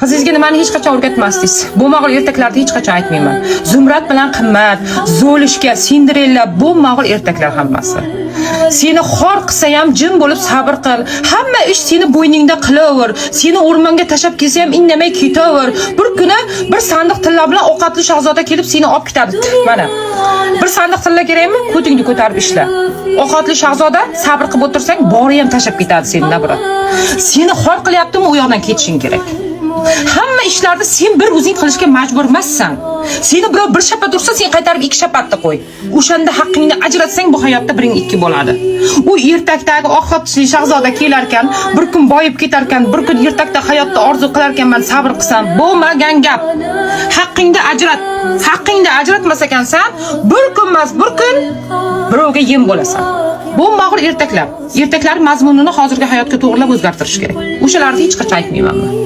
Qizingizga nimani hech qachon o'rgatmasdingiz? Bo'lmag'ur ertaklarni hech qachon aytmayman. Zumrad bilan Qimmat, Zolishka, Sinderella, bo'lmag'ur ertaklar hammasi. Seni xor qilsa ham jim bo'lib sabr qil. Hamma ish seni bo'yningda qilaver. Seni o'rmonga tashlab kelsa ham indamay ketaver. Bir kuni bir sandiq tilla bilan ovqatli shahzoda kelib seni olib ketadi. Mana. Bir sandiq tilla kerakmi? Ko'tingni ko'tarib ishla. Ovqatli shahzoda, sabr qilib o'tirsang, bori ham tashlab ketadi seni, nabra. Seni xor qilyaptimi, u yoqdan ketishing kerak. Hamma ishlarni sen bir o'zing qilishga majbur emassan. Seni birov bir shapat ursa, sen qaytarib ikki shapatni qo'y. O'shanda haqqingni ajratsang, bu hayotda biring ikki bo'ladi. U ertakdagi oq tishli shahzoda kelarkan, bir kun boyib ketarkan, bir kun ertakda hayotda orzu qilarkanman, sabr qilsam, bo'lmagan gap. Haqqingni ajrat. Haqqingni ajratmas ekansan, bir kun emas, bir kun birovga yem bo'lasan. Bu mag'rur ertaklar. Ertaklar mazmunini hozirgi hayotga to'g'rilab o'zgartirish kerak. O'shalarni hech qachon aytmayman men.